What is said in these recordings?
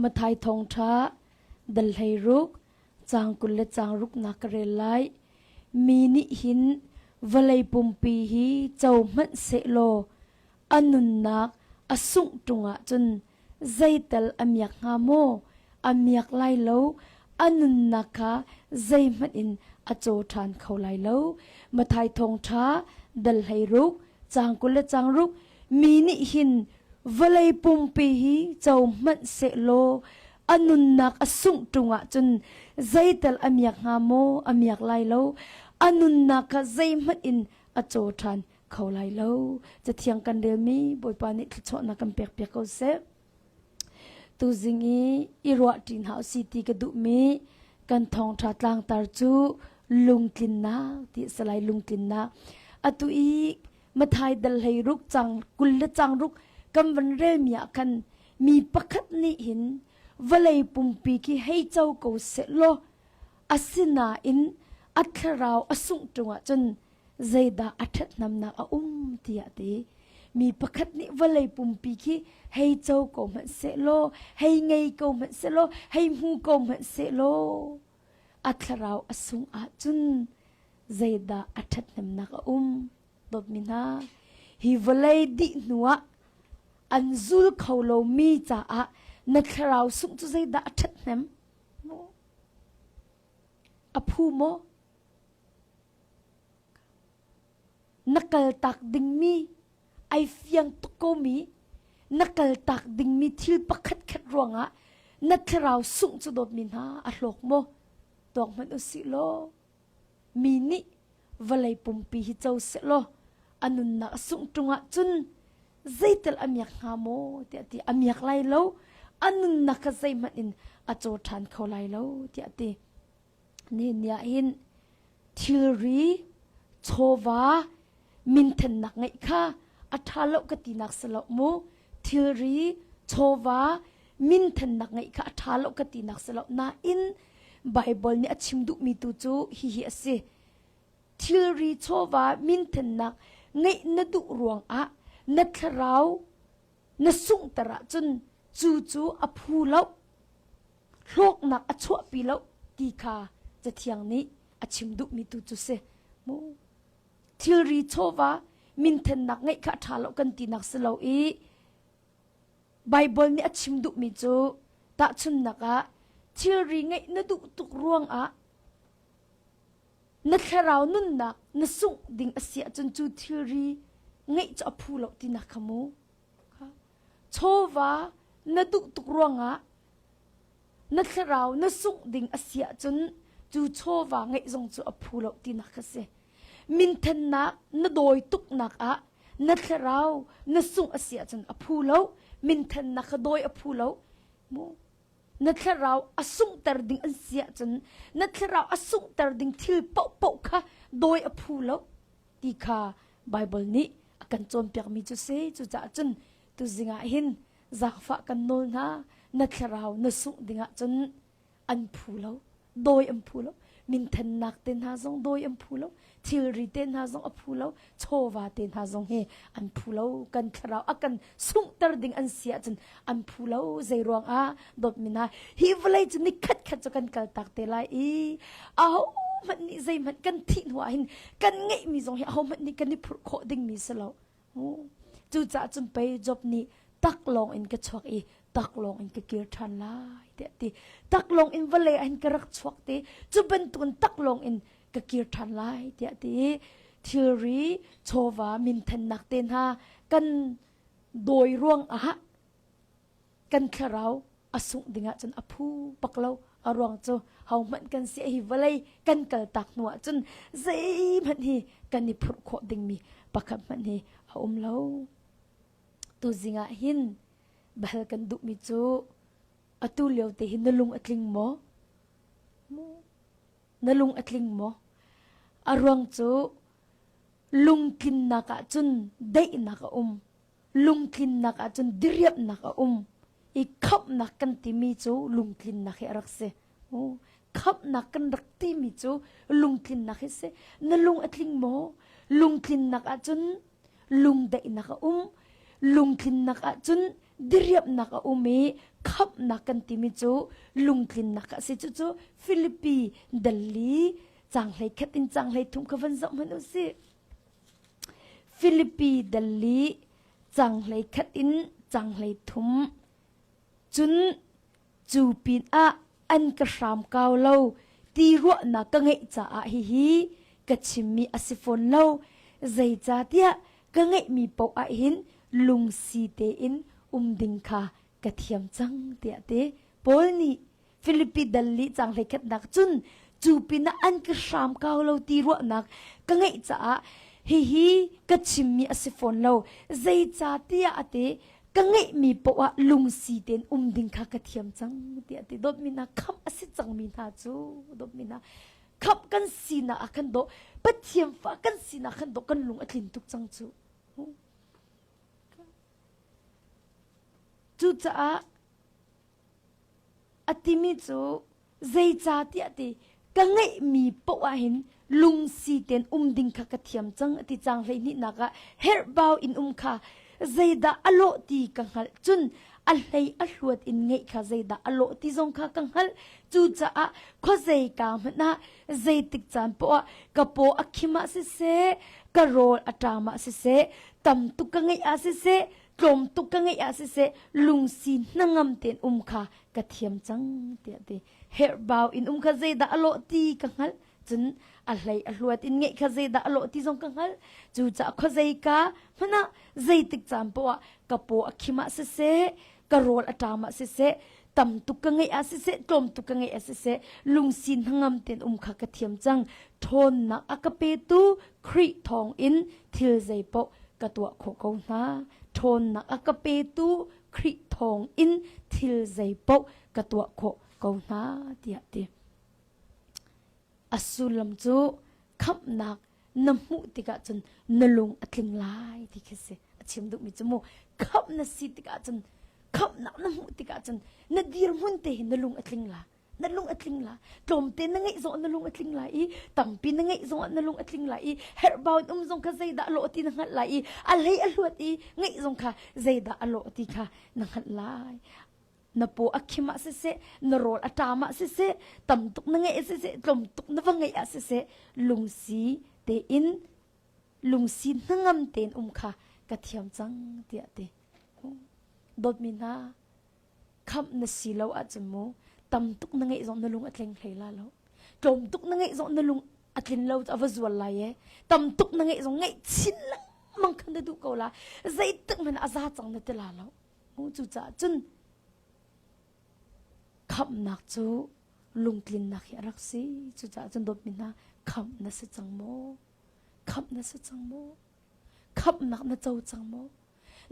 Mathai thawngṭha dal 16 caang 20 le caang ruknak ka rel lai. Mi nih hin vawlei pumpi hi co hmanh sehlaw a nunnak a sungh ṭung ahcun zeital a miak hnga maw? A miak lai lo. A nunnak kha zeihmanh in a caw ṭhan kho lai lo. Mathai thawngṭha dal 16 caang 20 le caang ruk mi nih hin vawlei pumpi hi co hmanh sehlaw a nunnak a sungh ṭung ahcun zeital a miak hnga maw? A miak lai lo. A nunnak kha zeihmanh in a caw ṭhan kho lai lo. Cathiang kan relmi Bawipa nih thluachuahnak kan pekpiak ko seh. Tuzing i i ruahṭi hna usih ti ka duhmi kan thawngṭha tlangtar cu lungtlinnak ti a si lai lungtlinnak. Atu i Mathai dal hlei ruk cang 20 le cang ruk kan van relmi ah khan mi pakhat nih hin vawlei pumpi khi hei co ko seh law asinain a thlarau a sungh ṭung ahcun zeidah a ṭhathnemnak a um tiah a ti. Mi pakhat nih vawlei pumpi khi hei co ko hmanh sehlaw, hei ngei ko hmanh sehlaw, hei hmu ko hmanh sehlaw, a thlarau a sung ahcun zeidah a ṭhathnemnak a um? Dawtmi hna, hi vawlei dih hnuah an zul kho lomi caah na thlarau sungh cu zeidah a ṭhathnem? A phu maw? Na kaltak dingmi ai fiang tuk komi na kaltak dingmi thil pakhat khat ruangah na thlarau sungh cu dawtmi hna a hlawk maw? Tuak hmanh usih law mi nih vawlei pumpi hi co sehlaw a nunnak a sungh ṭung ahcun zeital a miak hnga maw tiah ti a miak lai lo a nunnak kha zeihmanh in a caw ṭhan kho lai lo tiah ti Nihin ni ah hin thilri, chawva, minthennak ngeih kha a ṭha lo ka tinak si lo mu. Thilri, chawva, minthennak ngeih kha a ṭha lo ka tinak si lo. Nain Baibal nih a chim duhmi tu cu hihi a si. Thilri, chawva, minthennak ngeih na duh ruangah na thlarau na sunghter ahcun cu cu a phu lo. hlawknak a chuahpi lo ti kha Cathiang nih a chim duhmi tu cu si. Mu thilri chawva minthennak ngeih kha a ṭha lo kan tinak si lo i Baibal nih a chim duhmi cu tahchunhnak ah thilri ngeih na duh tuk ruangah na thlarau nunnak na sungh ding a si ahcun cu thilri ngeih cu a phu lo tinak kha mu. Chawva na duh tuk ruangah na thlarau na sungh ding a si ahcun cu chawva ngeih zong cu a phu lo tinak kha si. Minthennak na dawi tuknak ah na thlarau na sungh a si ahcun a phu lo. Minthennak kha dawi a phu lo. Mu na thlarau a sunghter ding an si ahcun na thlarau a sunghter ding thil paohpaoh kha dawi a phu lo. ti kha Baibal nih a kan cawnpiakmi cu si. Cucaah cun tuzing ah hin zaangfah kan nawl hna na thlarau na sungh dingah cun an phu lo dawi an phu lo minthennak te hna zong dawi an phu lo thilri te hna zong a phu lo chawva te hna zong hi an phu lo kan thlarau a kan sunghter ding an si ahcun an phu lo zei ruangah dawtmi hna hi vawlei cu ni khat khat cu kan kal tak te lai i aho hmanh nih zeihmanh kan thih hnu ah hin kan ngeihmi zong hi aho hmanh nih kan i phurh khawh dingmi si lo cucaah cun pei Job nih taklawng in ka chuak i taklawng in ka kir ṭhan lai tiah ti taklawng in vawlei ah hin ka rak chuak te cu bantukin taklawng in ka kir ṭhan lai tiah ti thilri chawva minthennak te hna kan dawi ruang ah kan thlarau a sungh dingah cun a phu bak lo a ruang cu hohmanh kan si hi vawlei kan kal tak hnu ah cun zeihmanh hi kan i phurh khawh dingmi pakhat hmanh hi a um lo tuzing ah hin bahal kan duhmi cu atu lio te hi na lung a tling maw na lung a tling maw a ruang cu lungtlinnak ah cun daihnak a um lungtlinnak ahcun diriamhnak a um i khamhnak kan timi cu lungtlinnak hi a rak si khamhnak kan rak timi cu lungtlinnak hi si na lung a tling maw lungtlinnak ahcun lungdaihnak a um lungtlinnak ahcun diriamhnak a um i Khamhnak kan timi cu lungtlinnak a si. Cucu Filipi dal li caang 11 in caang 13 kha van zoh hmanh u sih. Filipi dal li caang 11 in caang 13 cun cu pinah an ka hram kau lo ti ruahnak ka ngeih caah hihi ka chimmi a si fawn lo. Zeicahtiah ka ngeihmi paoh ah hin lungsi tein um ding kha ka thiam cang tiah ti. Paul nih Filipi dal li cang hleikhatnak cun cu pinah an ka hram kau lo ti ruahnak ka ngeih caah hihi ka chimmi a si fawn lo. Zeicahtiah a ti ka ngeihmi poah ah lungsi tein um ding kha ka thiam cang tiah ti dawtmi hna khamh a si cangmi hna cu dawtmi hna khamh kan sinak ah khan dawh Pathian fa kan sinak khan dawh kan lung a tlin tuk cang cu cucaah A timi cu zeicahtiah ti ka ngeihmi paoh ah hin lungsi tein um ding kha ka thiam cang a ti cang hleihnihnak ah herhbau in um kha zeidah a lawh ti ka hngalh cun a hlei a hluat in ngeih kha zeidah a lawh ti zong kha ka hngalh cucaah khuazei ka hmanh ah zeitik caan poah ah ka paw a khim ah siseh ka rawl a ṭam ah siseh tam tuk ka ngeih ah siseh tlawm tuk ka ngeih ah siseh lungsi hnangam tein um kha ka thiam cang tiah ti herhbau in um kha zeidah a lawh ti ka hngalh cun a hlei a hluat in ngeih kha zeidah a lawh ti zong ka hngalh cucaah khuazei ka hmanh ah zeitik caan poah ah ka paw a khim ah siseh ka rawl a ṭam ah siseh tam tuk ka ngeih ah siseh tlawm tuk ka ngeih ah siseh lungsi hnangam tein um kha ka thiam cang ṭhawnnak a ka petu Khrih thawng in thil zeipaoh ka tuah khawh ko hna. Ṭhawnnak a ka petu Khrih thawng in thil zeipaoh ka tuah khawh ko hna tiah ti. A sullam cu khamhnak na hmuh tikah cun na lung a tling lai ti khi si. A chim duhmi cu mu khamh na si tikah cun khamhnak na hmuh tikah cun na dirhmun te hi na lung a tling la. Na lung a tling la. Tlawmte na ngeih zong na lung a tling lai i tampi na ngeih zong na lung a tling lai i herhbau in um zong kha zeidah a lawh ti na hngalh lai i a hlei a hluat i ngeih zong kha zeidah a lawh ti kha na hngalh lai. Na paw a khim ah siseh, na rawl a ṭam ah siseh, tam tuk na ngeih ah siseh, tlawm tuk na va ngeih ah siseh, lungsi tein lungsi hnangam tein um kha ka thiam cang tiah ti. Dawtmi hna, khamh na si lo ahcun mu tam tuk na ngeih zong na lung a tling hlei la lo. Tlawm tuk na ngeih zong na lung a tlin lo a va zual lai e. Tam tuk na ngeih zong ngeih chin lengmang khan na duh ko la. Zeitik hmanh a za cang na ti la lo. Cucaah cun khamhnak cu lungtlinnak hi a rak si. Cucaah cun dawtmi hna khamh na si cang maw? Khamh na si cang maw? Khamhnak na co cang maw?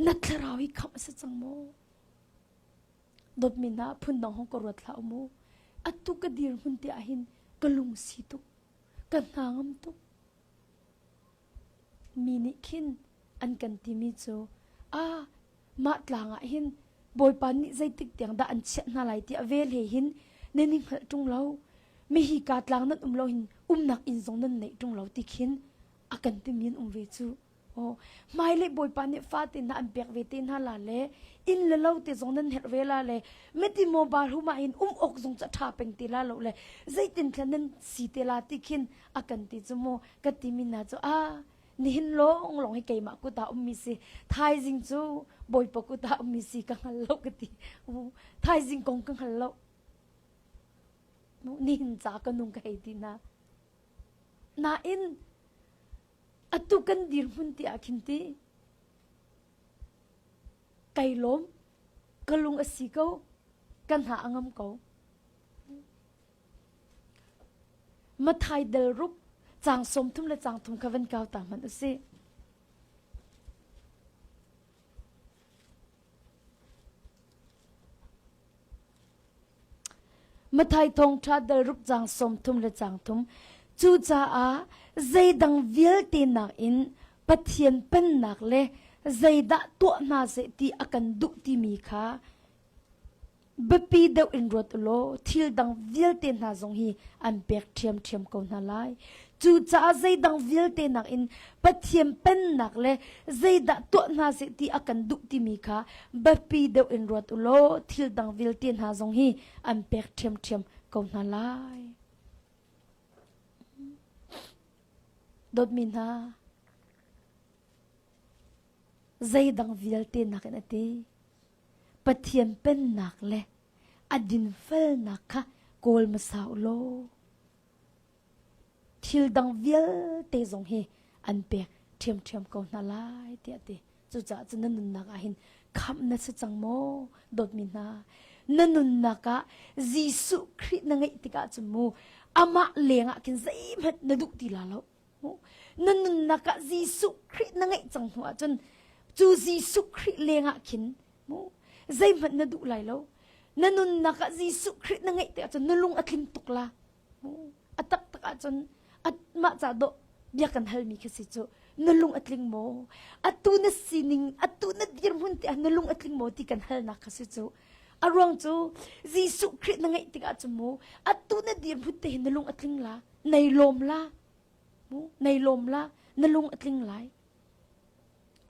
Na thlarau hi khamh a si cang maw? Dawtmi hna phundang hong ka ruat hlah u mu. Atu ka dirhmun te ah hin ka lungsi tuk. Ka hna ngam tuk. Mi nih khin an kan timi cu ah mah tlang ah hin Bawipa nih zeitik tiang dah an chiah hna lai ti a vel he hin nan i hngalh ṭung lo. Mi hi ka tlang nan um lo hin umnak inn zong nan neih ṭung lo ti khin a kan timi an um ve cu. Oh, hmailei Bawipa nih fate hna an pek ve te hna la le inn le lo te zong nan herh ve la le meti mobile hum ah hin um awk zong cu a ṭha peng te la lo le zeitin thlen nan si te la ti khin a kan ti cu mu ka timi hna cu a nihin lawng lawng hi keimah kut ah ummi si thaizing cu Bawipa kut ah ummi si ka hngal lo ka ti thaizing kong ka hngal lo nihin ca ka nung ka hei ti hna nain atu kan dirhmun ti ah khin ti kai lawm ka lung a si ko ka hna a ngam ko Mathai del ruk caang 30 le caang thum kha van kau ta hmanh usih. Mathai thawngṭha dal ruk caang 30 le caang thum Cucaah zeidang vialte nakin Pathian pennak le zeidah tuah hna seh ti a kan duh timi kha biapi deuh in ruat u law thil dang vialte hna zong hi an pek ṭhiamṭhiam ko hna lai. Cucaah zeidang vialte nakin Pathian pennak le zeidah tuah hna seh ti a kan duh timi kha biapi deuh in ruat u law thil dang vialte hna zong hi an pek ṭhiamṭhiam ko hna lai. Dawtmi hna, zeidang vialte nakin a ti. Pathian pennak le a dinfelnak kha kawl hmasa u law thil dang vialte zong hi an pek ṭhiamṭhiam ko hna lai tiah a ti. Cucaah cun na nunnak ah hin khamh na si cang maw dawtmi hna? Na nunnak ah Jesuh Khrih na ngeih tikah cun mu amah lengah khin zeihmanh na duh ti la lo. Na nunnak ah Jesuh Khrih na ngeih cang hnu ahcun cu Jesuh Khrih lengah khin mu zeihmanh na duh lai lo. Na nunnak ah Jesuh Khrih na ngeih tikah cun na lung a tling tuk la. A taktak ahcun mah ca dawh bia kan halmi khi si cu na lung a tling maw? Atu na sining, atu na dirhmun tiah na lung a tling maw ti kan halnak kha si cu. A ruang cu Jesuh Khrih na ngeih tikah cun mu atu na dirhmun te hin na lung a tling la, nei lawm la, mu nei lawm la, na lung a tling lai.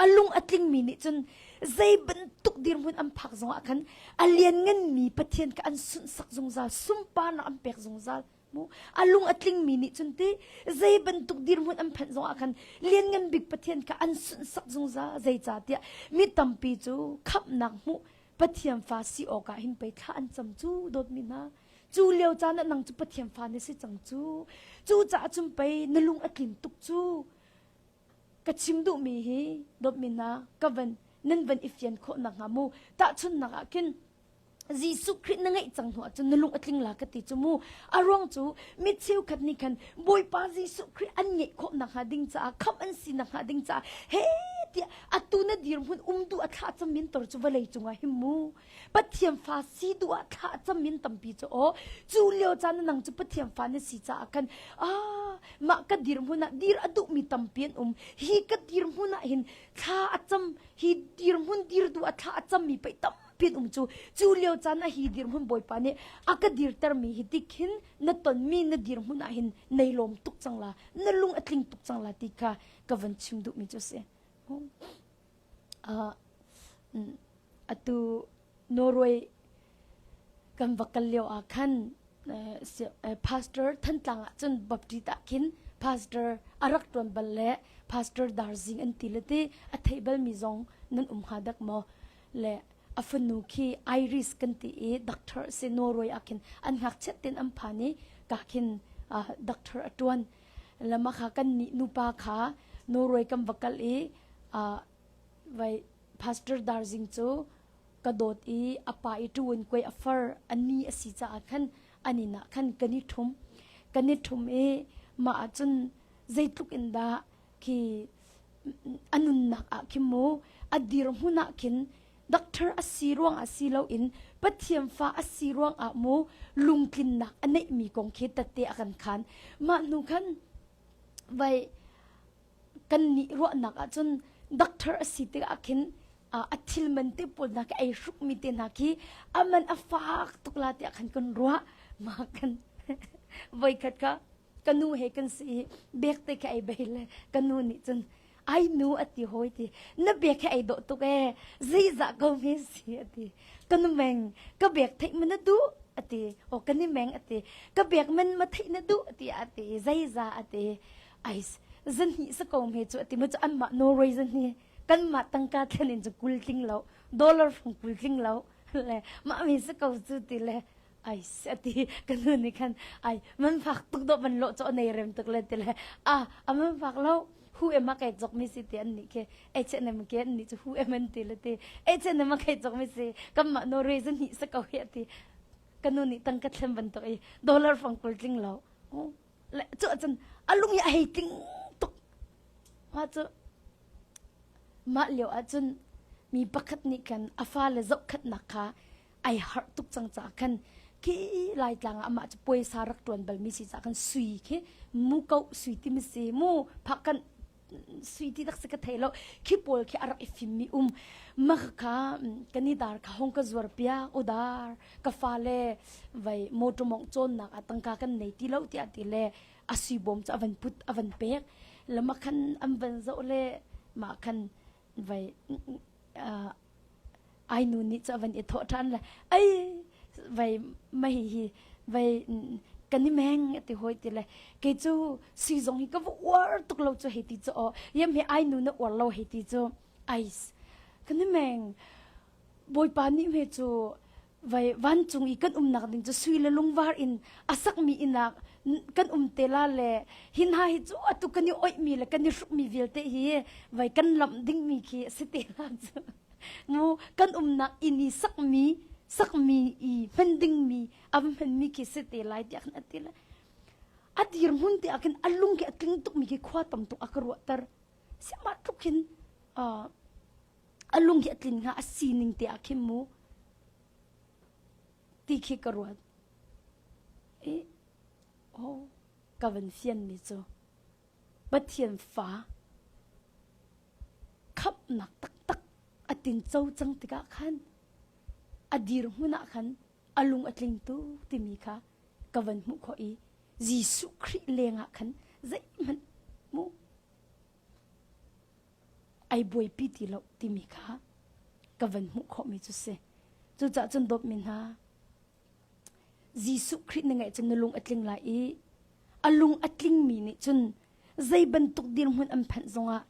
A lung a tlingmi nih cun zei bantuk dirhmun an phak zongah khan a liannganmi Pathian kha an sunhsak zungzal, sunparnak an pek zungzal. Mu a lung a tlingmi nih cun ti zei bantuk dirhmun an phanh zongah khan lianngan bik Pathian kha an sunhsak zungzal. Zeicahtiah mi tampi cu khamhnak hmuh Pathian fa si awkah hin pei thla an cam cu dawtmi hna. Cu lio caan ah nang cu Pathian fa na si cang cu. Cucaah cun pei na lung a tlin tuk cu. Ka chim duhmi hi dawtmi hna ka van nan van i fian khawh nakhnga mu tahchunhnak ah khin Jesuh Khrih na ngeih cang hnu ahcun na lung a tling la ka ti cu mu. A ruang cu mi cheukhat nih khan Bawipa Jesuh Khrih an ngeih khawh nakhnga ding caah khamh an si nakhnga ding caah he tiah atu na dirhmun um duh a thlah camin tor cu vawlei cungah him mu. Pathian fa si duh ah thlah camin tampi cu aw cu lio caan nang cu Pathian fa na si caah khan ah mah ka dirhmun ah dir a duhmi tampi an um hi ka dirhmun ah hin thla a cam hi dirhmun dir duh ah thla a cammi pei tampi an um cu cu lio caan ah hi dirhmun Bawipa nih a ka dirtermi hi tikhin na tonmi na dirhmun ah hin nei lawm tuk cang la na lung a tling tuk cang la ti kha ka van chim duhmi cu si. Uh, atu Norway kan va kal lio ah khan pastor Thantlang ah cun Baptist ah khin pastor a rak ṭuan bal le pastor Darzing an ti le ti a thei balmi zong nan um hnga dak maw le a fanu khi Iris kan ti i doctor si Norway ah khin an ngakchiat ten an phan i ka khin doctor a ṭuan lama kha kan nih nupa kha Norway kan va kal i vai Pastor Darzing cu ka dawt i a pa i ṭuan kuai a far a ni a si caah khan an inn ah khan kan i ṭhum kan i ṭhum i mah ah cun zeitluk in dah khi a nunnak ah khin mu a dirhmun ah khin doctor a si ruang ah si loin Pathian fa a si ruang ah mu lungtlinnak a neihmi kong khi tette a kan khan mah hnu khan vai kan nih ruahnak ahcun doctor a si tikah khin a thil man te pawl hna khi ei hrukmi te hna khi a man a fak tuk la tiah khan kan ruah ma kan voikhat kha ka nu he kan si i bek te khi ei bei le ka nu nih cun ai nu a ti hawi ti na bek hi ei dawh tuk ee zeizah ko me si a ti ka nu meng ka bek theih ma na duh a ti o ka ni meng a ti ka bek man ma theih na duh ti a ti zeizah a ti ai zan hnih sa ko me cu ati ma cu anmah Norway zan hi kanmah tangka thlen in cu kul tling lo dollar fung kul tling lo le mah mi sa ko cu ti le ai ati kan nu nih khan ai man fak tuk do man lo cho nei rem tuk le ti le a a man fak lo hu em ma kai jok mi si ti an nih ke H&M ke an nih cu hu em an ti le ti H&M ma kai jok mi si kanmah Norway zan hnih sa ko hi ati kan nu nih tangka thlen bantuk i dollar fang kul tling lo le cu ahcun a lung hi a hei tling tuk mah cu mah lio ahcun mi pakhat nih khan a fale zohkhatnak kha ai harh tuk cang caah khan khi laitlang ah amah cu puaisa rak ṭuan balmi si caah khan sui khi mu ko sui timi si mu phak kan sui ti tak si ka thei lo khi pawl khi a rak i fimmi um ma kha kan i dar kha hong ka zuar piak udar ka fale vai motor mong cawnnak ah tangka kan nei ti lo tiah ti le. A sui bawm cu a van put a van pek. Le mah khan an van zoh le mah khan vai uh, ai nu nih cu a van i thawh ṭhan le ai vai mei hi vai kan i meng ti hoi ti le kei cu sui zong hi ka va uar tuk lo cu hei ti cu aw yem he ai nu na uar lo hei ti cu ais kan i meng bawipa nih me cu vai vancung i kan umnak ding cu sui le lungvar in a sakmi inn ah kan um te la le hin ha hi cu atu kan i oihmi le kan i hrukmi vialte hi vai kan lamh dingmi khi a si te la cu mu kan umnak inn i sakmi sakmi i hman dingmi a va hmanmi khi si te lai tiah khan a ti le a dirhmun te ah khin a lung khi a tling tukmi khi khua tam tuk a ka ruahter siamah tluk hin a lung hi a tlin hnga a sining te ah khin mu ti khi ka ruat i oh ka van fian mi cu Pathian fa khamhnak taktak a tinco cang tikah khan a dirhmun ah khan a lung a tling tu timi kha ka van hmuh khawh i Jesuh Khrih lengah khan zeihmanh mu ai buaipi ti lo timi kha ka van hmuh khawhmi cu si. Cucaah cun dawtmi hna, Jesuh Khrih na ngeih cun na lung a tling lai i a lung a tlingmi nih cun zei bantuk dirhmun an phanh zongah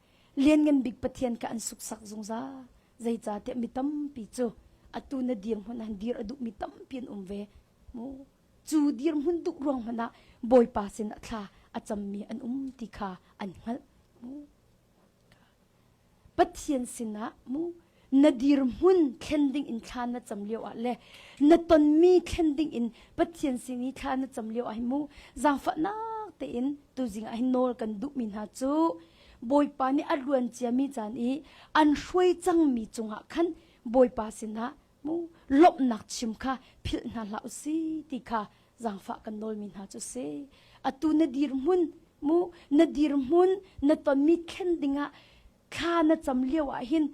lianngan bik Pathian kha an suksak zungzal. Zeicahtiah mi tampi cu atu na dirhmun ah dir a duhmi tampi an um ve. Mu cu dirhmun duh ruang hmanh ah Bawipa sin ah thla a cammi an um ti kha an hngalh. Mu Pathian sinah mu na dirhmun thlen ding in thla na cam lio ah le na tonmi thlen ding in Pathian sin i thla na cam lio ah hin mu zaangfahnak tein tuzing ah hin nawl kan duhmi hna cu Bawipa nih a luan ciami caan i an hruai cangmi cungah khan Bawipa sinah mu lawmhnak chim kha philh hna hlah usi ti kha zaangfah kan nawlmi hna cu si atu na dirhmun mu na dirhmun na tonmi thlen dingah thla na cam lio ah hin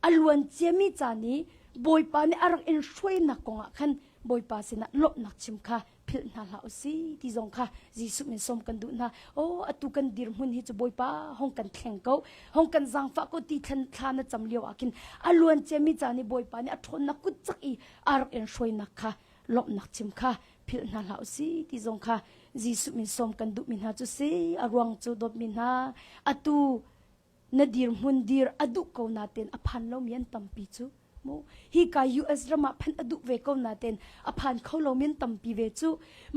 a luan ciami caan i Bawipa nih a rak in hruainak kongah khan Bawipa sinah lawmhnak chim kha philh hna hlah usi ti zong kha Jesuh min sawm kan duh hna. Oh atu kan dirhmun hi cu Bawipa hong kan thleng ko hong kan zaangfah ko ti thlen thla na cam lio ah khin a luan ciami caan i Bawipa nih a ṭhawnnak kut cak i a rak in hruainak kha lawmhnak chim kha philh hna hlah usi ti zong kha Jesuh min sawm kan duhmi hna cu si a ruang cu dawtmi hna atu na dirhmun dir a duh ko nain a phan lomi an tampi cu mu hi ka US ram ah phanh a duh ve ko nain a phan kho lomi an tampi ve cu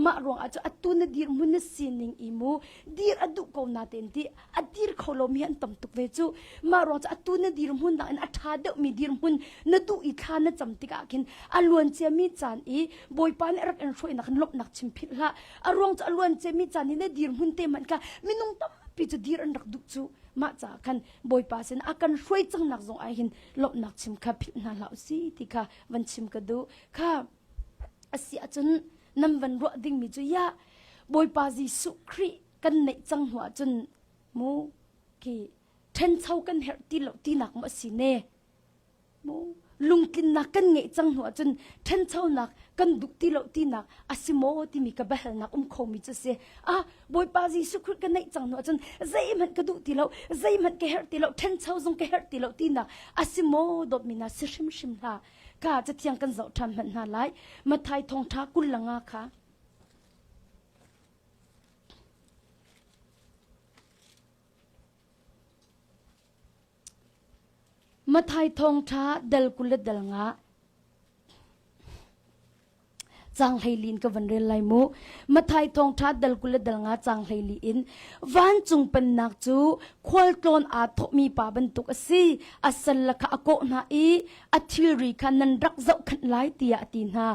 mah ruang ah cu atu na dirhmun na sining i mu dir a duh ko nain ti a dir kho lomi an tam tuk ve cu mah ruang cu atu na dirhmun nakin a ṭha deuhmi dirhmun na duh i thla na cam tikah khin a luan ciami caan i Bawipa nih a rak in hruainak in lawmhnak chim philh hlah a ruang cu a luan ciami caan i na dirhmun te hmanh kha minung tampi cu dir an rak duh cu mah caah khan Bawipa sin a kan hruai cangnak zong ah hin lawmhnak chim kha philh hna hlah usih ti kha van chim ka duh kha a si ahcun nan van ruah dingmi cu ya Bawipa Jesuh Khrih kan neih cang hnu ahcun mu khi ṭhencho kan herh ti lo tinak mu a si ne mu lungtlinnak kan ngeih cang hnu ahcun ṭhenchonak kan duh ti lo tinak a si maw timi ka biahalnak um khomi cu si ah Bawipa Jesuh Khrih ka neih cang hnu ahcun zeihmanh ka duh ti lo zeihmanh ka herh ti lo ṭhencho zong ka herh ti lo tinak a si maw dawtmi na si hrimhrim hlah ka cathiang kan zoh ṭhan hmanh hna lai Matthai thawngṭha 25 kha Matthai thawngṭha dal 20 le dal nga Caang 14 in ka van rel lai mu. Matthai thawngṭha dal 20 le dal nga caang 14 in vancung pennak cu khualtlawn aa thawhmi pa bantuk a si. A sal kha a kawh hna i a thilri kha nan rak zohkhanh lai tiah a ti hna.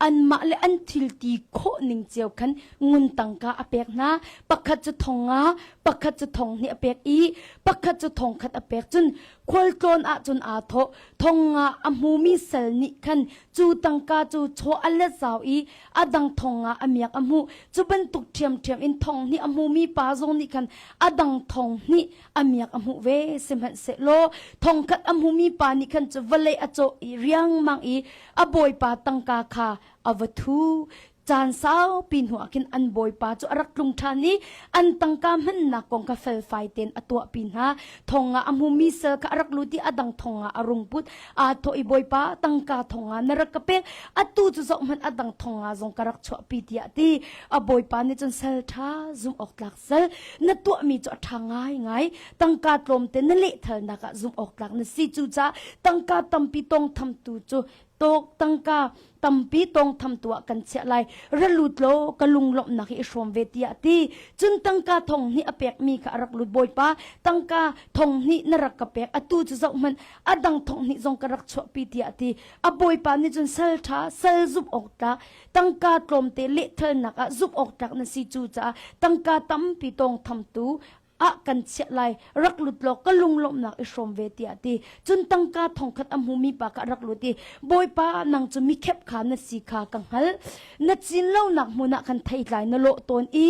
Anmah le an thil ti khawh ning cio khan ngun tangka a pek hna. Pakhat cu thong nga, pakhat cu thong hnih a pek i pakhat cu thong khat a pek. Cun khualtlawn ahcun aa thawh. Thong nga a hmumi sal nih khan cu tangka cu chaw a let zau i a dang thong nga a miak a hmuh. Cu bantuk ṭhiamṭhiam in thong hnih a hmumi pa zong nih khan a dang thong hnih a miak a hmuh ve. Sihmanhsehlaw thongkhat a hmumi pa nih khan cu vawlei a cawh i riangmang i a bawipa tangka kha a va thu. Caan saupi hnuah khin an bawipa cu a rak tlung ṭhan i an tangka hmannak kong kha felfai tein a tuahpi hna. Thong ah a hmumi sal kha a rak lut i a dang thong ah a rung put. Aa thawh i Bawipa, tangka thong ah na rak ka pek. Atu cu zohhmanh a dang thong ah zong ka rak chuahpi tiah a ti. A bawipa nih cun sal ṭha, zumh awk tlak sal, na tuahmi cu a ṭha ngaingai. Tangka tlawmte na lehthalnak ah zumh awk tlak na si. Cucaah tangka tampi tawngthamtu cu tawk tangka tampi tawngtham tu ah kan chiah lai ra lut law ka lunglawmhnak hi i hrawm ve tiah a ti cun tangka thong hnih a pekmi kha a rak lut bawipa tangka thong hnih na rak ka pek atu cu zoh hmanh a dang thong hnih zong ka rak chuahpi tiah a ti a bawipa nih cun sal ṭha sal zumh awk tlak tangka tlawmte lehthalnak ah zumh awk tlak na si cu caah tangka tampi tawngthamtu ah kan chiah lai rak lut law ka lunglawmhnak i hrawm ve tiah ti cun tangka thongkhat a hmumi pa kha rak lut i bawipa nang cu mikhep kha na si kha ka hngalh na cin lonak hmun ah khan theitlai na lawh tawn i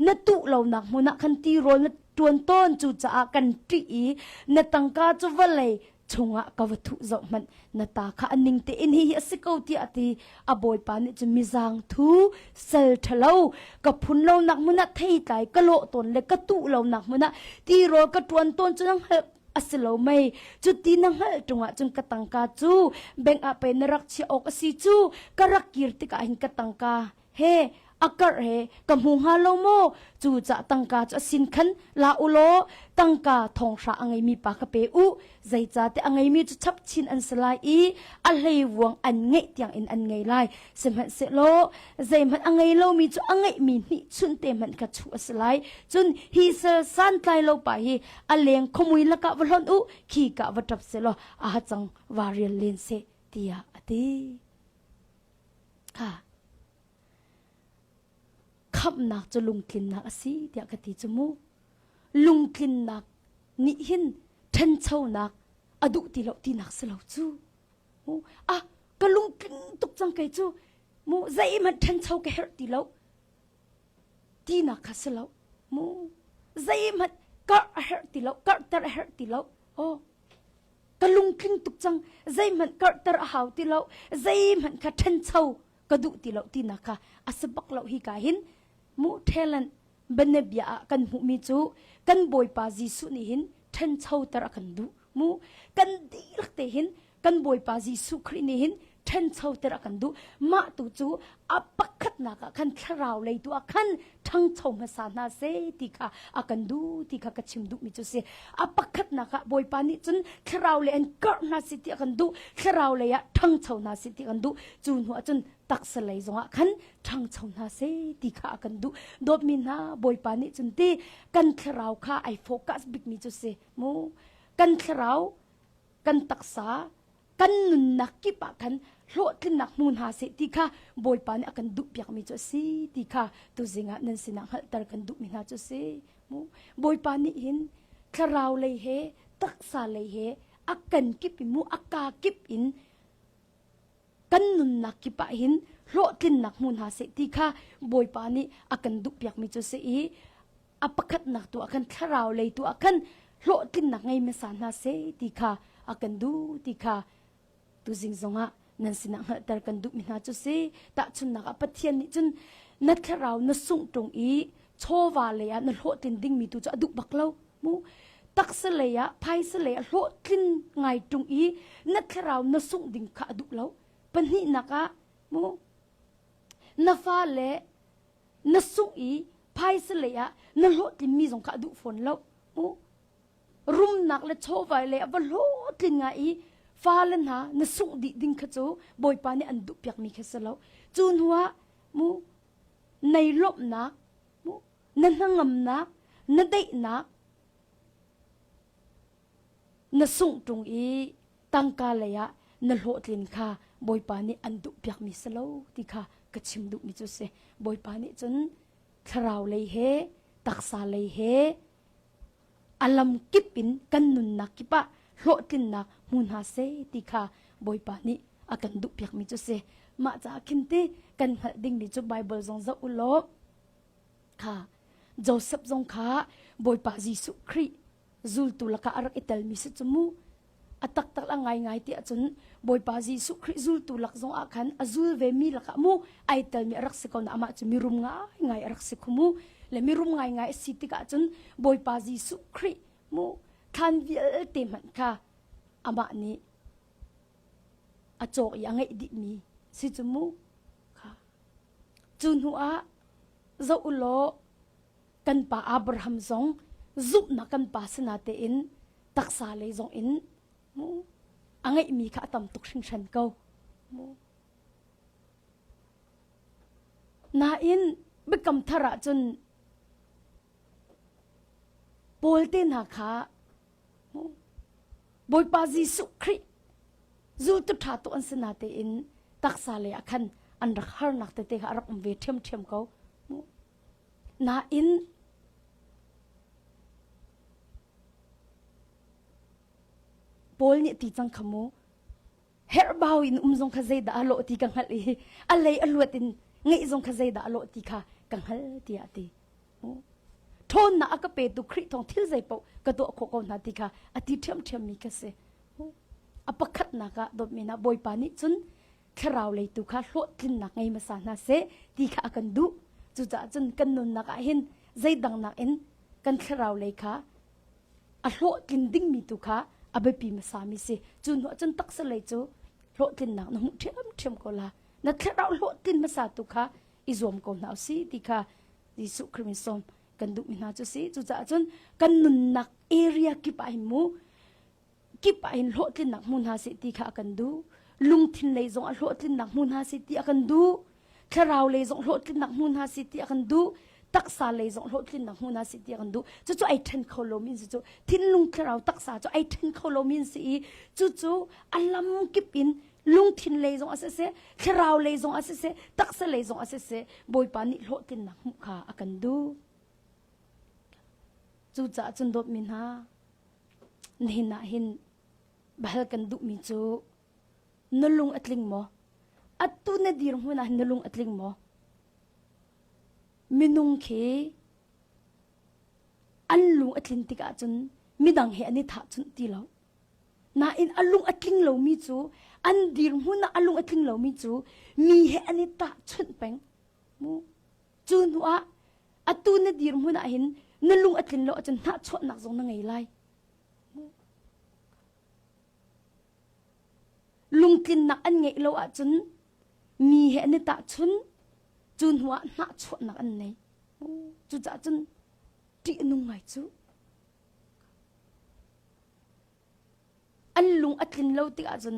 na tuh lonak hmun ah khan tirawl na ṭuan tawn cucaah kan ṭih i na tangka cu vawlei chungah ka va thuh zoh hmanh na ta kha a ning tein hi hi a si ko tiah a ti a bawipa nih cun mizang thu sal ṭhalo ka phun lonak hmun ah theitlai ka lawh tawn le ka tuh lonak hmun ah tirawl ka ṭuan tawn cu na hngalh a si lo mei cu ti na hngalh ṭungah cun ka tangka cu bank ah pei na rak chiah awk a si cu ka rak kir tikah hin ka tangka he a karh he ka hmu hnga lo maw cu cah tangka cu a sin khan la u law tangka thonghra a ngeimi pa kha pe u zeicahte a ngeimi cu chap chin an si lai i a hleivuang an ngeih tiang in an ngei lai sihmanhsehlaw zeihmanh a ngei lomi cu a ngeihmi hnih chun te hmanh kha chuh a si lai cun hi sal santlai lo pa hi a leng khuamui lakah va hlonh u khi ka va ṭap selaw a hacang va rial len seh tiah a ti Kha khamhnak cu lungtlinnak a si tiah ka ti cu mu. Lungtlinnak nih hin ṭhanchonak a duh ti lo tinak si lo cu. Mu ah ka lungtling tuk cang kei cu mu zeihmanh ṭhancho ka herh ti lo tinak kha si lo mu zeihmanh karh a herh ti lo karhter a herh ti lo oh ka lungtling tuk cang zeihmanh karhter a hau ti lo zeihmanh kha ṭhancho ka duh ti lo tinak kha a si bak lo hi ka hin mu talent banabia ah kan hmuhmi cu kan bawipa Jesuh nih hin ṭhanchoter a kan duh mu kan dihlak te hin kan bawipa Jesuh Khrih nih hin ṭhanchoter a kan duh mah tu cu a pakhatnak ah khan thlarau lei tu ah khan ṭhangcho hmasa hna seh ti kha a kan duh ti kha ka chim duhmi cu si a pakhatnak ah bawipa nih cun thlarau lei an karh hna seh ti a kan duh thlarau lei ah ṭhangcho hna seh ti a kan duh cu hnu ah cun taksa lei zongah khan ṭhangcho hna seh ti kha a kan duh dawtmi hna bawipa nih cun ti kan thlarau kha ai focus bikmi cu si mu kan thlarau kan taksa kan nunnak kip ah khan hlawhtlinnak hmu hna seh ti kha Bawipa nih a kan duhpiakmi cu a si ti kha tuzing ah nan sinah hngalhter kan duhmi hna cu a si. Mu Bawipa nih hin thlarau lei he taksa lei he a kan kip in mu a ka kip in kan nunnak kip ah hin hlawhtlinnak hmu hna seh ti kha Bawipa nih a kan duhpiakmi cu a si i a pakhatnak tu ah khan thlarau lei tu ah khan hlawhtlinnak ngei hmasa hna seh ti kha a kan duh ti kha tuzing zongah nan sinah hngalhter kan duhmi hna cu si tahchunnak ah Pathian nih cun na thlarau na sungh ṭung i chawva lei ah na hlawhtlin dingmi tu cu a duh bak lo mu taksa lei ah phaisa lei ah hlawhtlin ngai ṭung i na thlarau na sungh ding kha a duh lo pahnihnak ah mu na fale na sungh i phaisa lei ah na hlawhtlinmi zong kha a duh fawn lo mu rumnak le chawvai lei a va hlawhtlin nga i fale hna na sungh dih ding kha cu bawipa nih an duh piakmi kha si lo cu hnu ah mu nei lawmhnak mu na hnangamnak na daihnak na sungh ṭung i tangka lei ah na hlawhtlin kha Bawipa nih an duhpiakmi si lo ti kha ka chim duhmi cu si. Bawipa nih cun thlarau lei he taksa lei he a lam kip in kan nunnak kip ah hlawhtlinnak hmu hna seh ti kha Bawipa nih a kan duhpiakmi cu si. Mah caah khin ti kan hngalh dingmi cu Baibal zong zoh u law kha Joseph zong kha Bawipa Jesuh Khrih zultu lakah a rak i telmi si cu mu. A taktak a ngaingai ti ahcun Bawipa Jesuh Khrih zultu lak zong ah khan a zul ve mi lakah mu ai telmi a rak si ko na amah cu mirum ngaingai a rak si khu mu. Le mirum ngaingai a si tikah cun Bawipa Jesuh Khrih mu thlan vialte hmanh kha amah nih a cawk i a ngeih dihmi si cu mu. Kha. Cu hnu ah zoh u law kan pa Abraham zong zumhnak kan pa sina tein taksa lei zong in mu a ngeihmi kha a tam tuk hringhran ko mu nain biakam thar ah cun Paul te hna kha mu Bawipa Jesuh Khrih zultu ṭha tu an si na tein taksa lei ah khan an rak harnak tete kha a rak um ve ṭhiamṭhiam ko mu Nain Paul nih ti cang kha mu herhbau in um zong kha zeidah a lawh ti ka hngalh i a lei a luat in ngeih zong kha zeidah a lawh ti kha ka hngal tiah a ti. Ṭhawnnak a ka petu Khrih thawng thil zei paoh ka tuah khawh ko hna ti kha a ti ṭhiamṭhiammi ka si. A pakhatnak ah dawtmi hna Bawipa nih cun thlarau lei tu kha hlawhtlinnak ngei hmasa hna seh ti kha a kan duh. Cucaah cun kan nunnak ah hin zeidang nakin kan thlarau lei kha a hlawhtlin dingmi tu kha a biapi hmasami si. Cu hnuah cun taksa lei cu hlawhtlinnak na hmuh ṭhiamṭhiam ko la. Na thlarau hlawhtlin hmasa tu kha i zuam ko hna usih ti kha Jesuh Khrih min sawm kan duhmi hna cu si. Cucaah cun kan nunnak area kip ah hin mu kip ah hin hlawhtlinnak hmu hna seh ti kha a kan duh. Lungthin lei zong ah hlawhtlinnak hmu hna seh ti a kan duh. Thlarau lei zong hlawhtlinnak hmu hna seh ti a kan duh. Taksa lei zong hlawhtlinnak hmu hna seh ti a kan duh. Cucu ai ṭhen kho lomi an si cu. Thinlung thlarau taksa cu ai ṭhen kho lomi an si i cucu a lam kip in lungthin lei zong a siseh, thlarau lei zong a siseh, taksa lei zong a siseh, Bawipa nih hlawhtlinnak hmuh kha a kan duh. Cucaah cun dawtmi hna, nihin ah hin bahal kan duhmi cu na lung a tling maw? Atu na dirhmun ah hin na lung a tling maw? Minung khi an lung a tlin tikah cun midang he an i thahchunh ti lo. Nain a lung a tling lomi cu an dirhmun ah a lung a tling lomi cu mi he an i tahchunh peng. Mu. Cu hnu ah atu na dirhmun ah hin na lung a tlin lo ahcun hnahchuahnak zong na ngei lai. Lungtlinnak an ngeih lo ahcun mi he an i tahchun cu hnu ah hnahchuahnak an nei. Cucaah cun ṭih a nung ngai cu. An lung a tlin lo tikah cun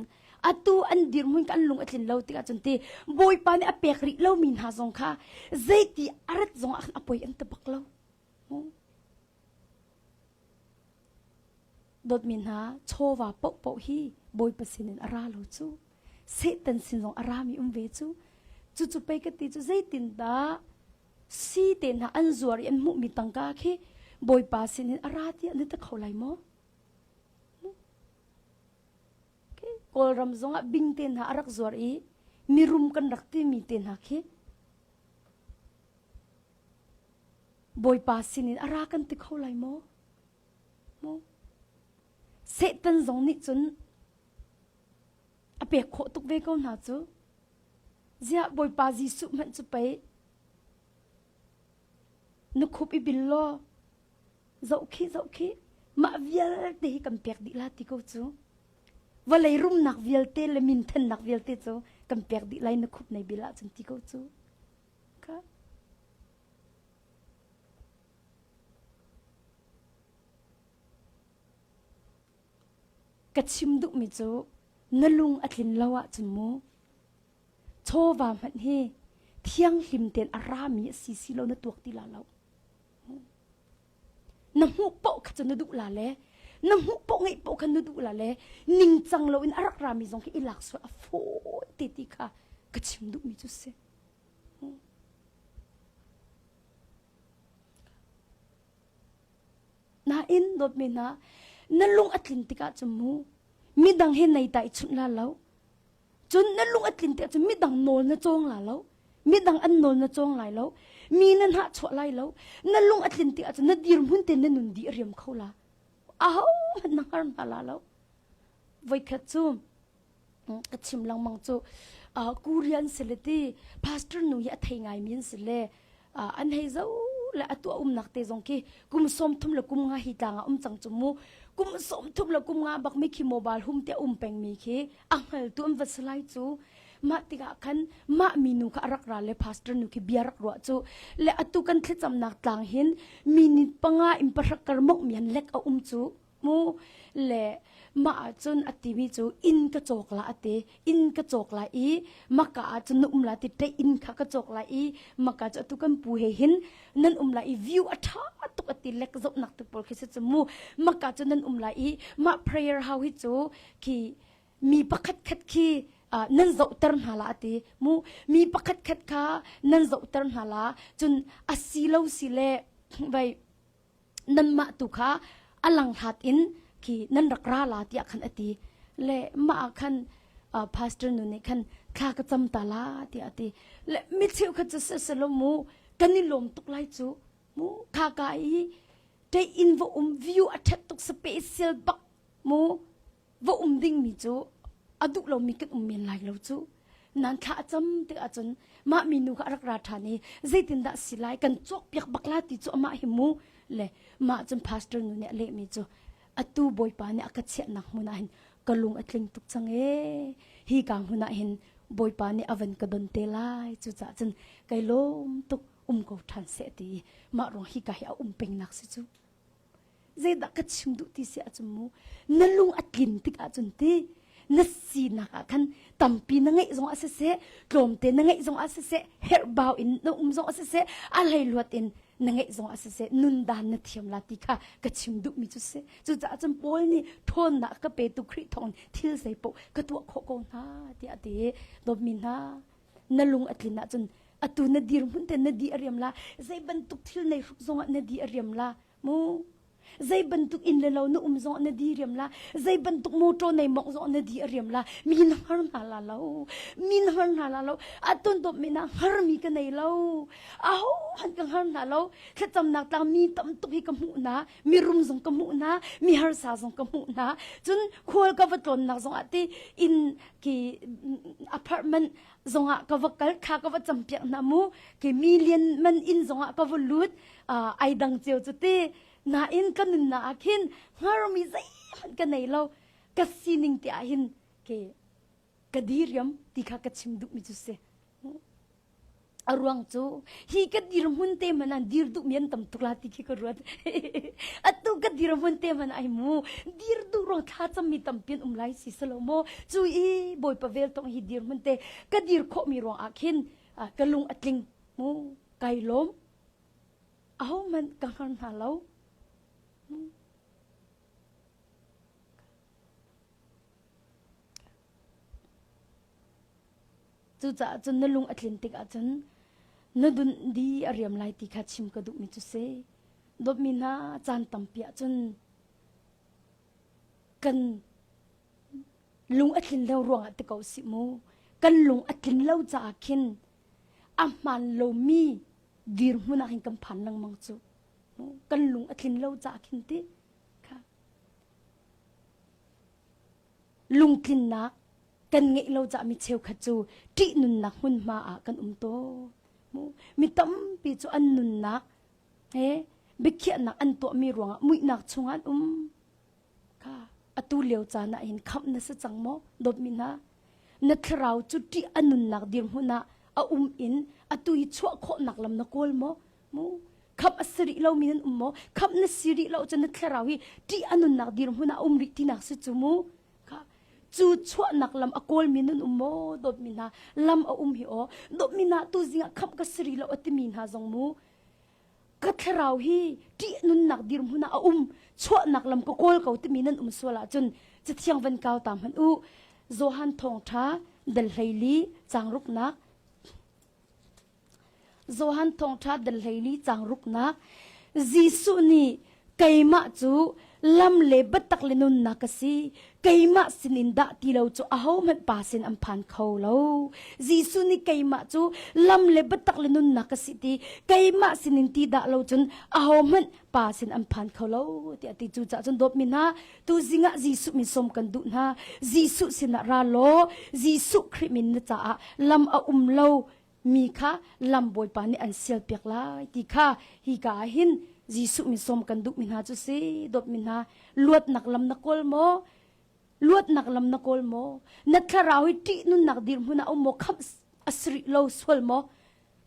atu an dirhmun ka an lung a tlin lo tikah cun ti Bawipa nih a pek rih lomi hna zong kha zeiti a rat zong ah khan a poi an ti bak lo. Dawtmi hna chawva paohpaoh hi Bawipa sinin a ra lo cu. Satan sin zong a rami um ve cu. Cucu pei ka ti cu zeitindah si te hna an zuar i an hmuhmi tangka khi Bawipa sinin a ra tiah na ti kho lai maw? Kawlram zongah bing te hna a rak zuar i mirum kan rak timi te hna khi Bawipa sinin a ra kan ti kho lai maw? Maw? Satan zong nih cun a pek khawh tuk ve ko hna cu. Ziah Bawipa Jesuh hmanh cu pei na khup i bil law zoh khi zoh khi mah vialte hi kan pek dih la ti ko cu. Vawlei rumnak vialte le minthennak vialte cu kan pek dih lai na khup nei bil ahcun ti ko cu. Ka Ka chim duhmi cu na lung a tlin lo ahcun mu chawva hmanh hi thianghlim tein a rami a si si lo na tuak ti la lo. Na hmuh paoh kha cu na duh la le na hmuh paoh ngeih paoh kha na duh la le ningcang loin a rak rami zong khi i lak sual a fawi te ti kha ka chim duhmi cu si. Nain dawtmi hna, na lung a tlin tikah cun mu midang he nei ta i chunh la lo. Cun na lung a tlin tikah cun midang nawl na cawng la lo. Midang an nawl na cawng lai lo. Mi na hnahchuah lai lo. Na lung a tlin tikah cun na dirhmun te na nun dih a riam kho la. Aho hmanh na hngar hna la lo. Voikhat cu ka chim lengmang cu Korean si le ti pastor nu hi a thei ngai mi an si le an hei zo le atu a umnak te zong khi kum 30 le kum nga hi tlang ah um cang cu mu kum 30 le kum nga bak mi khi mobile hum te um peng mi khi a hngal tu an va si lai cu mah tikah khan mah minu kha a rak ra le pastor nu khi bia rak ruah cu le atu kan thlacamnak tlang hin minute panga in pahrak kar mok mi han lek a um cu mu le mah ahcun a timi cu inn ka cawk la a ti inn ka cawk lai i maka ahcun na um la ti ṭei inn kha ka cawk lai i maka cu atu kan pu he hin nan um lai i view a ṭha tuk a ti lek zohnak te pawl khi si cu mu maka cu nan um lai i mah prayer house hi cu khi mi pakhat khat khi nan zohter hna la a ti mu mi pakhat khat kha nan zohter hna la cun a si lo si le vai nanmah tu kha a langhlat in khi nan rak ra la tiah khan a ti le mah ah khan pastor nu nih khan thla ka cam ta la tiah a ti le mi cheu kha cu siselo mu kan i lawm tuk lai cu mu kha ka i te in va um view a ṭhat tuk special bak mu va um dingmi cu a duh lomi kan um men lai lo cu nan thla a cam tik ahcun mah minu kha a rak ra ṭhan i zeitindah si lai kan cawkpiak bak la ti cu amah hi mu le mah cun pastor nu nih a lehmi cu atu bawipa nih a ka chiahnak hmun ah hin ka lung a tling tuk cang ee hi ka hmun ah hin bawipa nih a van ka don te lai cucaah cun kai lawm tuk um ko ṭhan seh ti mah ruang hi ka hi a um pengnak si cu Zeidah ka chim duh ti si ahcun mu na lung a tlin tik ahcun ti na sinak ah khan tampi na ngeih zong ah siseh tlawmte na ngeih zong ah siseh herhbau in na um zong ah siseh a hleihluat in na ngeih zong ah siseh nundan na thiam la ti kha ka chim duhmi cu si cucaah cun Paul nih ṭhawnnak ka petu Khrih thawng thil zeipaoh ka tuah khawh ko hna tiah a ti dawtmi hna na lung a tlin ahcun atu na dirhmun te na di a riam la zei bantuk thil nei hruk zongah na di a riam la mu zei bantuk inn le lo na um zong na di riam la zei bantuk motor nei mok zong na di a riam la mi na har hna la lo mi na har hna la lo atun dop mi na har mi ka nei lo aho han ka har hna lo thlacamnak tlang mi tam tuk hi ka hmuh na mi rum zong ka hmuh na mi harsa zong ka hmuh na cun khual ka va tlawnnak zong ah ti in ki apartment zongah ka va kal kha ka va campiak hna mu ke million man inn zongah ka va lut ai dang cio cu ti nain ka nunnak ah khin hngarmi zeihmanh ka nei lo ka sining te ah hin ke ka diriam ti kha ka chim duhmi cu si a ruang cu hi ka dirhmun te man an dir duhmi an tam tuk la ti khi ka ruat atu ka dirhmun te man ai mu dir duh ruang thla cammi tampi an um lai si salo maw cu i bawipa vel tong hi dirhmun te ka dir khawhmi ruang ah khin ka lung a tling mu kai lawm Ahohmanh ka hngar hna lo. Cucaah cun na lung a tlin tikah cun na dun di a riam lai ti kha chim ka duhmi cu si. Dawtmi hna caan tampi ah cun kan lung a tlin lo ruangah ti ko sih mu. Kan lung a tlin lo caah khin a hmaan lomi dirhmun ah hin kan phan lengmang cu kan lung a tlin lo caah khin ti kha lungtlinnak kan ngeih lo caah mi cheukhat cu ṭih nunnak hmunhma ah kan um tawn mi tampi cu an nunnak he biakhiahnak an tuahmi ruangah muihnak chungah an um Kha atu lio caan ah hin khamh na si cang maw? Dawtmi hna, na thlarau cu ṭih a nunnak dirhmun ah a um in atu hi chuah khawhnak lam na kawl maw? Mu khamh a si rih lomi nan um maw? Khamh na si rih lo cun na thlarau hi ṭih a nunnak dirhmun ah a um rih tinak si cu mu. Kha cu chuahnak lam a kawlmi nan um maw? Dawtmi hna, lam a um hi aw. Dawtmi hna, tu zing ah khamh ka si rih lo a timi hna zong mu. Ka thlarau hi ṭih nunnak dirhmun ah a um chuahnak lam ka kawl ko timi nan um sual ahcun cathiang van kau ta hmanh u Johan thawngṭha dal 14 caang ruknak Johan thawngṭha dal 14 caang ruknak Jesuh nih keimah cu. Lam le biatak le nunnak ka si. Keimah sinin dah ti lo cu ahohmanh pa sin an phan kho lo. Jesuh nih keimah cu lam le biatak le nunnak ka si ti keimah sinin ti dah lo cun ahohmanh pa sin an phan kho lo tiah a ti. Cucaah cun dawtmi hna, tu zingah Jesuh min sawm kan duh hna. Jesuh sinah ra law Jesuh Khrih min na caah lam a um lo mi kha lam Bawipa nih an sialpiak lai ti kha hika ah hin Jesuh min sawm kan duhmi hna cu si dawtmi hna luatnak lam na kawl maw luatnak lam na kawl maw na thlarau hi ṭih nunnak dirhmun ah um maw khamh a si rih lo sual maw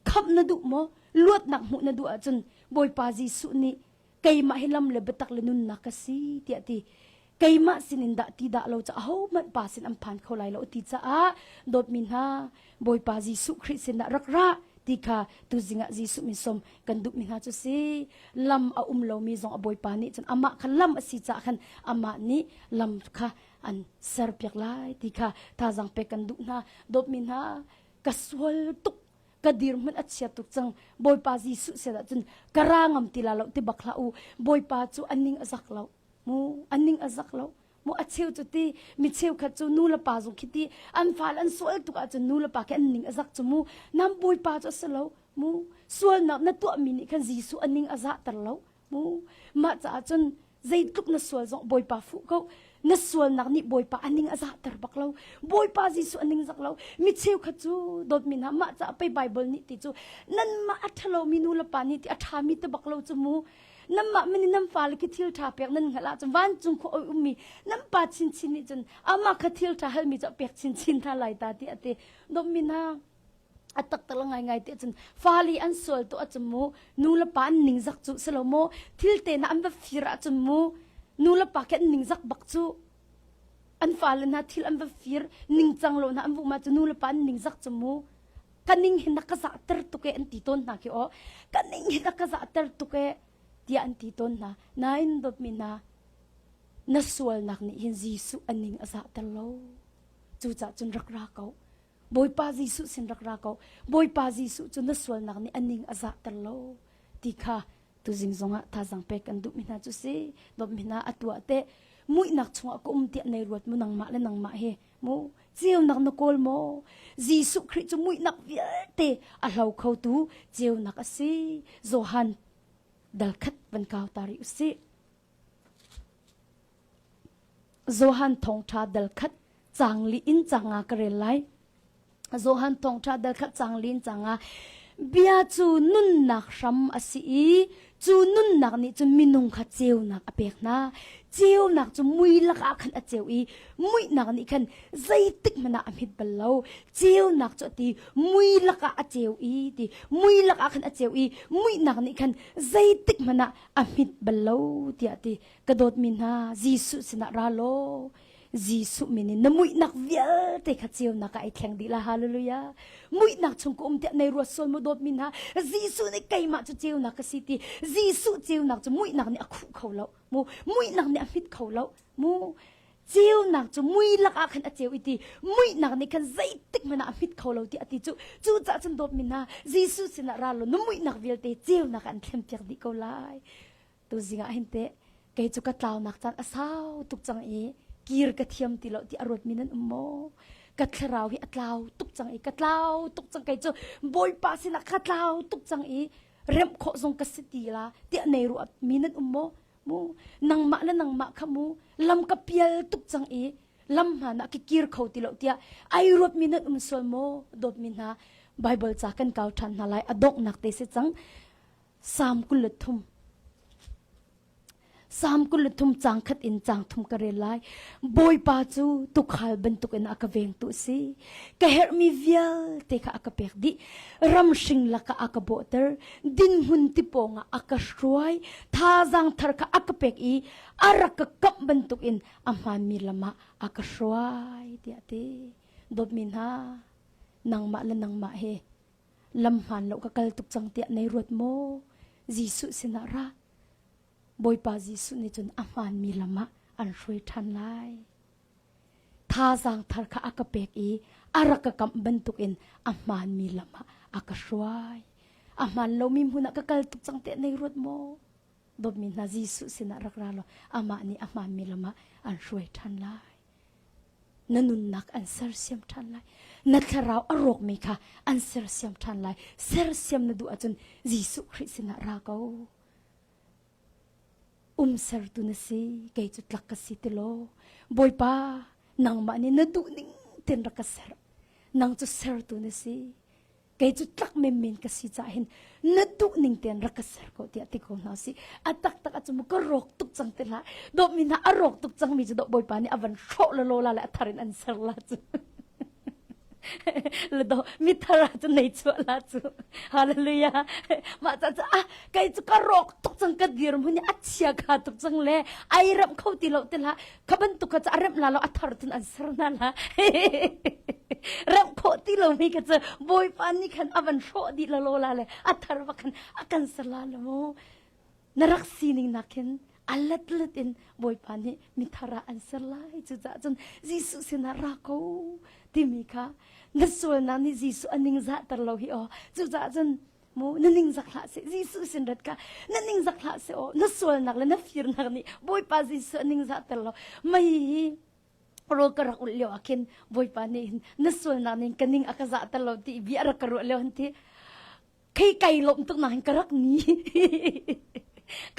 khamh na duh maw luatnak hmuh na duh ahcun Bawipa Jesuh nih keimah hi lam le biatak le nunnak ka si tiah ti keimah sinin dah ti dah lo ca ahohmanh pa sin an phan kho lai lo ti caah dawtmi hna Bawipa Jesuh Khrih sinah rak ra ti kha tuzing ah Jesuh min som kan duhmi hna cu si lam a um lomi zong a Bawipa nih cun amah kha lam a si caah khan amah nih lam kha an serpiak lai ti kha thazaang pek kan duh hna dawtmi hna ka sual tuk ka dirhmun a chia tuk cang Bawipa Jesuh sin ah cun ka ra ngam ti la lo ti bak hlah u Bawipa cu a ning a zak lo mu a ning a zak lo mu a cheu cu ti mi cheukhat cu nu le pa zong khi ti an fale an sual tuk ahcun nu le pa khi an ning a zak cu mu nam Bawipa cu a si lo mu sualnak na tuahmi nih khan Jesuh a ning a zahter lo mu mah caah cun zeitluk na sual zong Bawipa fuh ko na sualnak nih Bawipa a ning a zahter bak lo Bawipa Jesuh a ning zak lo mi cheukhat cu dawtmi hna mah caah pei Bible nih ti cu nanmah a ṭhalomi nu le pa nih ti a ṭhami te bak lo cu mu nanmah min nan fale khi thil ṭha pek nan hngalh ahcun vancung khua oi ummi nan pa chinchin nih cun amah kha thil ṭha halmi cu a pek chinchin hna lai ta ti a ti dawtmi hna a taktak ngai ngai te cun fali an sual tu acun mu nu le pa an ningzak cu silo mu thil te na an va fir ahcun mu nu le pa khi an ningzak bak cu an fale hna thil an va fir ningcang lo hna an vuh ma cu nu le pa an ningzak cu mu ka ning hin na ka zah ter tuk e an ti tawn hna khi o ka ning hin na ka zah ter tuk e tiah an ti tawn hna nain dawtmi hna na sualnak nih hin Jesuh a ning a zah ter lo cucaah cun rak ra ko Bawipa Jesuh sin rak ra ko. Bawipa Jesuh cu na sualnak nih a ning a zahter lo ti kha tuzing zongah thazaang pek kan duhmi hna cu si. Dawtmi hna a tuah te muihnak chungah ka um tiah nei ruat mu nangmah le nangmah hi mu ceunak na kawl maw Jesuh Khrih cu muihnak vialte a hlo khotu ceunak a si. Johan dal khat van kau ta rih usih. Johan thawngṭha dal khat cang li in cang nga ka rel lai. Johan thawngṭha dal khat cang li in cang nga bia cu nunnak hram a si i cu nunnak nih cun minung kha ceunak a pek hna. Ceunak cu mui lakah khan a ceu i muihnak nih khan zeitik hmanh ah a hmit bal lo. Ceunak cu a ti mui lakah a ceu i ti mui lakah khan a ceu i muihnak nih khan zeitik hmanh ah a hmit bal lo tiah ti ka dawtmi hna Jesuh sinah ra law Jesuh min in na muihnak vialte kha ceunak ah ai thleng dih la hallelujah muihnak chung ka um tiah nei ruat sual mu dawtmi hna Jesuh nih keimah cu ceunak ka si ti Jesuh ceunak cu muihnak nih a khuh kho lo mu muihnak nih a hmit kho lo mu ceunak cu mui lakah khan a ceu i ti muihnak nih khan zeitik hmanh ah a hmit kho lo ti a ti cu cucaah cun dawtmi hna Jesuh sinah ra law na muihnak vialte ceunak ah an thlenpiak dih ko lai tuzing ah hin teh kei cu ka tlaunak caan a sau tuk cang i kir ka thiam ti lo ti a ruatmi nan um maw ka thlarau hi a tlau tuk cang i ka tlau tuk cang kei cu bawipa sinah ka tlau tuk cang i remh khawh zong ka si ti la tiah nei ruatmi nan um maw mu nangmah le nangmah kha mu lam ka pial tuk cang i lam hmaan ah ka kir kho ti lo tiah ai ruatmi nan um sual maw dawtmi hna Bible ca kan kau ṭhan hna lai a donghnak te si cang Salm 23 Salm 23 caang khat in caang thum ka rel lai. Bawipa cu tuukhal bantukin a ka vengtu a si. Ka herhmi vialte kha a ka pek dih. Ramhring lakah a ka bawhter. Dinhmun ti pawngah a ka hruai. Thazaang thar kha a ka pek i a rak ka kamh bantukin a hmaanmi lam ah a ka hruai tiah a ti. Dawtmi hna, nangmah le nangmah he lam hmaan lo ka kal tuk cang tiah nei ruat maw? Jesuh sinah ra. Bawipa Jesuh nih cun a hmaanmi lam ah an hruai ṭhan lai. Thazaang thar kha a ka pek i a rak ka kamh bantukin a hmaanmi lam ah a ka hruai. A hmaan lomi hmun ah ka kal tuk cang tiah nei ruat maw? Dawtmi hna Jesuh sinah rak ra law amah nih a hmaanmi lam ah an hruai ṭhan lai. Na nunnak an sersiam ṭhan lai. Na thlarau a rawkmi kha an sersiam ṭhan lai. Sersiam na duh ahcun Jesuh Khrih sinah ra ko. Um sertu na si, kei cu tlak ka si ti law. Bawipa, nangmah nih na duh ning tein rak ka ser. Nang cu sertu na si. Kei cu tlak menmen ka si caah hin na duh ning tein rak ka ser ko tiah ti ko hna si. A taktak ah cun ka rawk tuk cang ti hlah. Dawtmi hna a rawk tuk cangmi cu dawh Bawipa nih a van hrawh lalaw la le a thar in an ser la cu. Le do mi thar ah cun nei chuah la cu. Hallelujah. Mah ca cu ah kei cu ka rawk tuk cang ka dir hmun i a chia kha tuk cang le ai remh kho ti lo ti hlah. Kha bantuk kha cu a remh la lo a thar cun an ser hna la. Remh khawh ti lomi kha cu Bawipa nih khan a van hrawh dih lalaw la le a thar va khan a kan ser la lo mu. Na rak sining nak hin a letlet in Bawipa nih mithar ah an ser lai. Cucaah cun Jesuh sinah ra ko timi kha na sualnak nih Jesuh a ningzahter lo hi aw. Cucaah cun mu na ningzak hlah seh Jesuh sin rat ka na ningzak hlah seh aw na sualnak le na firnak nih Bawipa Jesuh a ningzahter lo. Mei hi rawl ka rak ulh lio ah khin Bawipa nih hin na sualnak ning ka ning a ka zahter lo ti bia rak ka ruah lio han ti khei kai lawm tuk na hin ka rak ni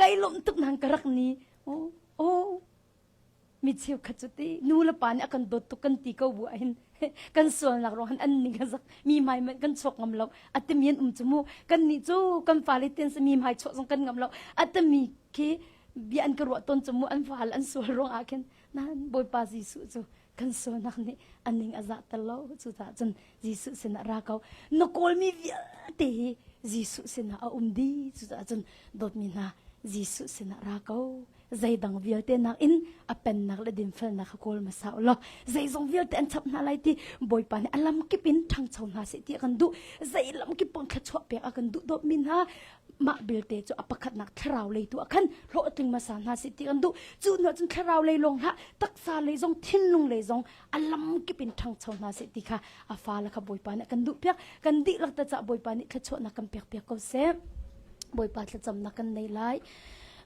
kai lawm tuk na ka rak ni oh oh mi cheukhat cu ti nu le pa nih a kan dawt tuk kan ti ko bu ah hin kan sualnak ruang han an ning a zak mi hmai man kan chuak ngam lo a timi an um cu mu kan nih cu kan fale ten mi hmai chuah zong kan ngam lo a timi khi bia an ka ruah tawn cu mu an fale an sual ruang ah khin Nain Bawipa Jesuh cu kan sualnak nih a ning a zahter lo. Cucaah cun Jesuh sinah ra ko. Na kawlmi vialte hi Jesuh sinah a um dih. Cucaah cun dawtmi hna Jesuh sinah ra ko. Zeidang vialte nakin a pennak le dinfelnak kha kawl hmasa u law zeizong vialte an chap hna lai ti Bawipa nih a lamkip in ṭhangcho hna seh ti a kan duh. Zei lamkip paoh thluachuah pek a kan duh dawtmi hna mah belte cu a pakhatnak thlarau lei tu ah khan hlawhtling hmasa hna seh ti kan duh cu hnu cun thlarau lei lawng hlah taksa lei zong thinlung lei zong a lamkip in ṭhangcho hna seh ti kha a fale kha Bawipa nih kan duh piak kan dihlak te cah Bawipa nih thluachuahnak kan pek piak ko seh Bawipa thlacamnak kan nei lai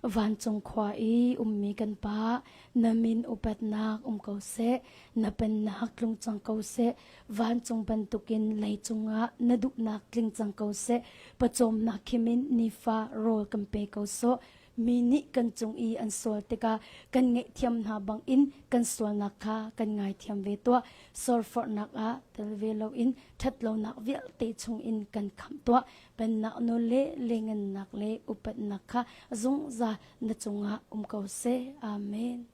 vancung khua i ummi kan pa na min upatnak um ko seh na pennak tlung cang ko seh Vancung bantukin leicung ah na duhnak tling cang ko seh. Pawcawmnak khim in nifa rawl kan pe ko sawh. Mi nih kan cung i an sual tikah kan ngaihthiam hna bangin kan sualnak kha kan ngaithiam ve tuah. Sorforhnak ah tel ve loin ṭhatlonak vialte chungin kan khamh tuah. Pennak nawl le lengannak le upatnak kha zungzal na cungah um ko seh. Amen.